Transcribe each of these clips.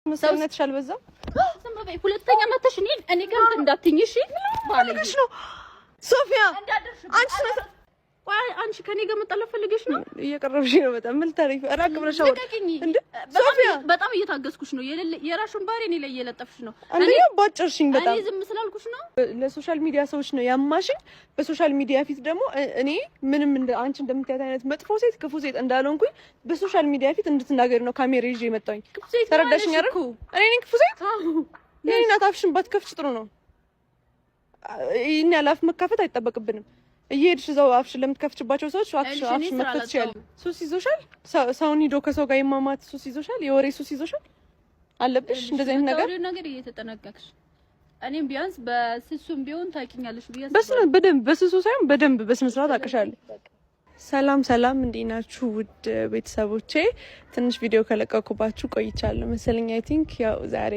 መሰለነትሽ አልበዛም? ዝም በይ። ሁለተኛ መተሽ እኔ ጋር እንዳትኝ እሺ። ባለሽ ነው ሶፊያ። አንቺ ቆይ አንቺ ከኔ ጋር መጣላት ፈልገሽ ነው? እየቀረብሽ ነው በጣም። ምን ታሪፍ ራቅ ብለሽ እንዴ ሶፊያ፣ በጣም እየታገስኩሽ ነው። የራሽን ባህሪ እኔ ላይ እየለጠፍሽ ነው። አንደኛ ባጭርሽኝ በጣም። እኔ ዝም ስላልኩሽ ነው። ለ social media ሰዎች ነው ያማሽኝ። በ social media ፊት ደግሞ እኔ ምንም እንደ አንቺ እንደምታያት አይነት መጥፎ ሴት፣ ክፉ ሴት እንዳልሆንኩኝ በ social media ፊት እንድትናገሪ ነው ካሜራ ይዤ የመጣሁኝ። ተረዳሽኝ አይደል? እኔ ነኝ ክፉ ሴት። የእኔ እናት አፍሽን ባትከፍች ጥሩ ነው። ይህን ያህል አፍ መካፈት አይጠበቅብንም። እየሄድሽ እዛው አፍሽን ለምትከፍችባቸው ሰዎች አፍሽን መክፈት ትችያለሽ። ሱስ ይዞሻል። ሰውን ሂዶ ከሰው ጋር የማማት ሱስ ይዞሻል። የወሬ ሱስ ይዞሻል አለብሽ። እንደዚህ አይነት ነገር ነገር እየተጠነቀቅሽ እኔም ቢያንስ በስሱም ቢሆን ታውቂኛለሽ ብዬ በስነ በደንብ በስሱ ሳይሆን በደንብ በስነ ስርዓት አውቅሻለሁ። ሰላም ሰላም፣ እንዴት ናችሁ ውድ ቤተሰቦቼ? ትንሽ ቪዲዮ ከለቀኩባችሁ ቆይቻለሁ መሰለኝ። I think ያው ዛሬ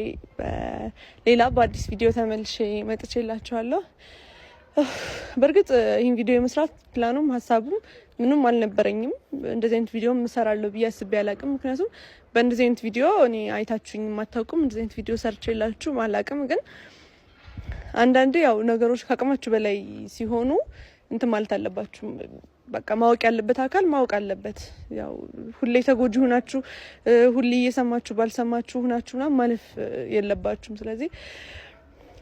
ሌላ በአዲስ ቪዲዮ ተመልሼ መጥቼላችኋለሁ። በእርግጥ ይህን ቪዲዮ የመስራት ፕላኑም ሀሳቡም ምንም አልነበረኝም። እንደዚህ አይነት ቪዲዮ እሰራለሁ ብዬ አስቤ አላቅም። ምክንያቱም በእንደዚህ አይነት ቪዲዮ እኔ አይታችሁኝ የማታውቁም። እንደዚህ አይነት ቪዲዮ ሰርቼላችሁ አላቅም። ግን አንዳንዴ ያው ነገሮች ከአቅማችሁ በላይ ሲሆኑ እንትን ማለት አለባችሁ። በቃ ማወቅ ያለበት አካል ማወቅ አለበት። ያው ሁሌ ተጎጂ ሁናችሁ፣ ሁሌ እየሰማችሁ ባልሰማችሁ ሁናችሁ ምናምን ማለፍ የለባችሁም። ስለዚህ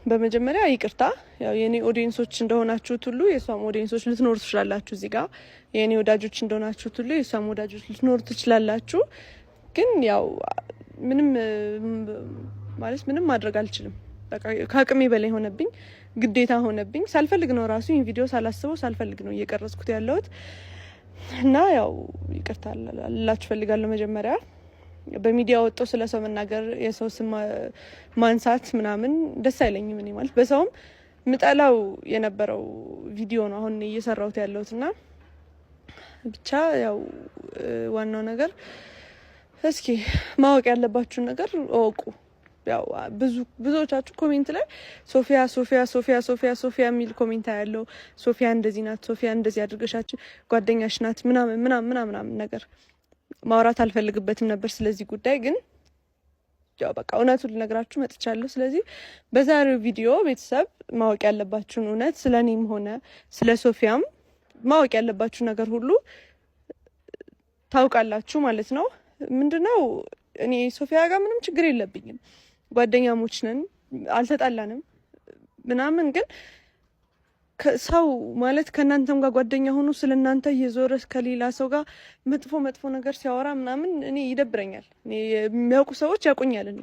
በመጀመሪያ ይቅርታ፣ ያው የኔ audience ኦች እንደሆናችሁት ሁሉ የእሷም audience ኦች ልትኖሩ ትችላላችሁ። እዚህ ጋር የኔ ወዳጆች እንደሆናችሁት ሁሉ የእሷም ወዳጆች ልትኖሩ ትችላላችሁ። ግን ያው ምንም ማለት ምንም ማድረግ አልችልም። በቃ ከአቅሜ በላይ ሆነብኝ፣ ግዴታ ሆነብኝ። ሳልፈልግ ነው ራሱ ይህን ቪዲዮ ሳላስበው ሳልፈልግ ነው እየቀረጽኩት ያለሁት እና ያው ይቅርታ ልላችሁ ፈልጋለሁ። መጀመሪያ በሚዲያ ወጥቶ ስለ ሰው መናገር፣ የሰው ስም ማንሳት ምናምን ደስ አይለኝም። እኔ ማለት በሰውም ምጠላው የነበረው ቪዲዮ ነው አሁን እየሰራሁት ያለሁት እና ብቻ ያው ዋናው ነገር እስኪ ማወቅ ያለባችሁን ነገር እወቁ። ያው ብዙዎቻችሁ comment ላይ ሶፊያ ሶፊያ ሶፊያ ሶፊያ ሶፊያ የሚል comment ያለው፣ ሶፊያ እንደዚህ ናት፣ ሶፊያ እንደዚህ አድርገሻች ጓደኛሽ ናት ምናምን ምናምን ምናምን ነገር ማውራት አልፈልግበትም ነበር ስለዚህ ጉዳይ፣ ግን ያው በቃ እውነቱን ልነግራችሁ መጥቻለሁ። ስለዚህ በዛሬው ቪዲዮ ቤተሰብ ማወቅ ያለባችሁን እውነት ስለ እኔም ሆነ ስለ ሶፊያም ማወቅ ያለባችሁ ነገር ሁሉ ታውቃላችሁ ማለት ነው። ምንድነው እኔ ሶፊያ ጋር ምንም ችግር የለብኝም። ጓደኛሞች ነን፣ አልተጣላንም ምናምን፣ ግን ሰው ማለት ከእናንተም ጋር ጓደኛ ሆኖ ስለ እናንተ እየዞረ ከሌላ ሰው ጋር መጥፎ መጥፎ ነገር ሲያወራ ምናምን እኔ ይደብረኛል። እኔ የሚያውቁ ሰዎች ያውቁኛል። እኔ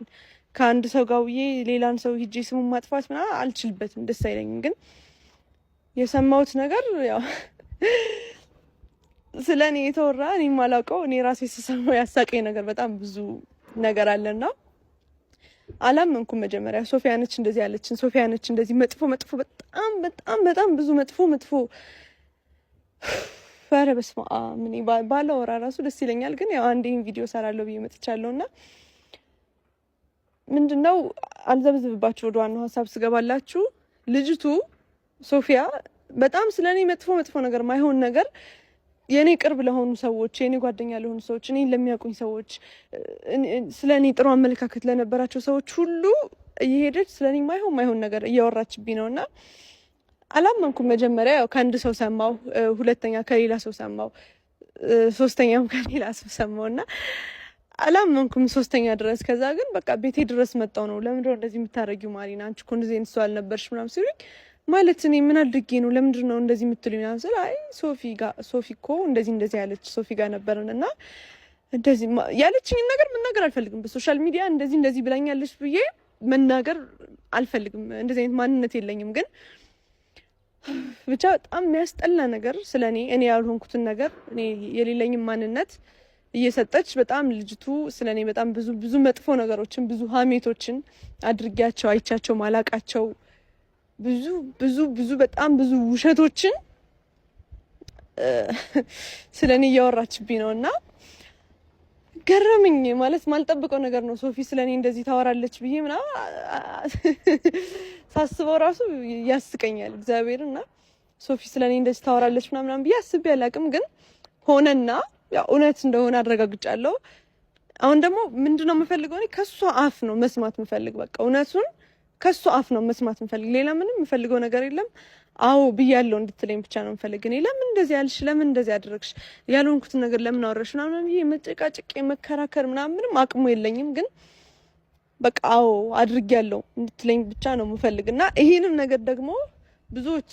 ከአንድ ሰው ጋር ውዬ ሌላን ሰው ሂጄ ስሙን ማጥፋት ምናምን አልችልበትም፣ ደስ አይለኝም። ግን የሰማሁት ነገር ያው ስለ እኔ የተወራ እኔ የማላውቀው እኔ ራሴ ስሰማው ያሳቀኝ ነገር በጣም ብዙ ነገር አለና አላመንኩም። መጀመሪያ ሶፊያ ነች እንደዚህ ያለችን፣ ሶፊያ ነች እንደዚህ መጥፎ መጥፎ በጣም በጣም በጣም ብዙ መጥፎ መጥፎ፣ ኧረ በስመ አብ፣ እኔ ባላወራ ራሱ ደስ ይለኛል። ግን ያው አንዴ ይሄን ቪዲዮ ሰራለሁ ብዬ መጥቻለሁ እና ምንድነው አልዘብዝብባችሁ፣ ወደ ዋናው ሀሳብ ስገባላችሁ ልጅቱ ሶፊያ በጣም ስለ እኔ መጥፎ መጥፎ ነገር ማይሆን ነገር የእኔ ቅርብ ለሆኑ ሰዎች፣ የእኔ ጓደኛ ለሆኑ ሰዎች፣ እኔን ለሚያውቁኝ ሰዎች፣ ስለ እኔ ጥሩ አመለካከት ለነበራቸው ሰዎች ሁሉ እየሄደች ስለ እኔ ማይሆን ማይሆን ነገር እያወራችብኝ ነው እና አላመንኩም። መጀመሪያ ያው ከአንድ ሰው ሰማው፣ ሁለተኛ ከሌላ ሰው ሰማው፣ ሶስተኛም ከሌላ ሰው ሰማው እና አላመንኩም ሶስተኛ ድረስ። ከዛ ግን በቃ ቤቴ ድረስ መጣው ነው፣ ለምንድነው እንደዚህ የምታደርጊው ማሪና፣ አንቺ እኮ እንደዚህ አይነት ሰው አልነበርሽ ምናምን ሲሉኝ፣ ማለት እኔ ምን አድርጌ ነው፣ ለምንድን ነው እንደዚህ የምትሉኝ ምናምን ስል፣ አይ ሶፊ ጋር፣ ሶፊ እኮ እንደዚህ እንደዚህ ያለች፣ ሶፊ ጋር ነበርን እና እንደዚህ ያለችኝን ነገር መናገር አልፈልግም። በ social media እንደዚህ እንደዚህ ብላኛለች ብዬ መናገር አልፈልግም። እንደዚህ አይነት ማንነት የለኝም። ግን ብቻ በጣም የሚያስጠላ ነገር ስለ እኔ፣ እኔ ያልሆንኩትን ነገር፣ እኔ የሌለኝም ማንነት እየሰጠች በጣም ልጅቱ ስለ እኔ በጣም ብዙ ብዙ መጥፎ ነገሮችን፣ ብዙ ሀሜቶችን፣ አድርጊያቸው አይቻቸው ማላቃቸው ብዙ ብዙ ብዙ በጣም ብዙ ውሸቶችን ስለ እኔ እያወራችብኝ ነው እና ገረመኝ። ማለት ማልጠብቀው ነገር ነው። ሶፊ ስለ እኔ እንደዚህ ታወራለች ብዬ ምናምን ሳስበው ራሱ ያስቀኛል። እግዚአብሔር እና ሶፊ ስለ እኔ እንደዚህ ታወራለች ምናምን ብዬ አስቤ አላቅም። ግን ሆነና ያው እውነት እንደሆነ አረጋግጫለሁ። አሁን ደግሞ ምንድነው የምፈልገው? እኔ ከሷ አፍ ነው መስማት የምፈልግ። በቃ እውነቱን ከሷ አፍ ነው መስማት የምፈልግ። ሌላ ምንም የምፈልገው ነገር የለም። አዎ ብያለሁ እንድትለኝ ብቻ ነው የምፈልግ። እኔ ለምን እንደዚህ ያልሽ፣ ለምን እንደዚህ ያደረግሽ፣ ያልሆንኩትን ነገር ለምን አወራሽ ምናምን ብዬ መጨቃጨቅ የመከራከር ምናምን ምንም አቅሙ የለኝም። ግን በቃ አዎ አድርጌያለሁ እንድትለኝ ብቻ ነው የምፈልግ። እና ይሄንም ነገር ደግሞ ብዙዎች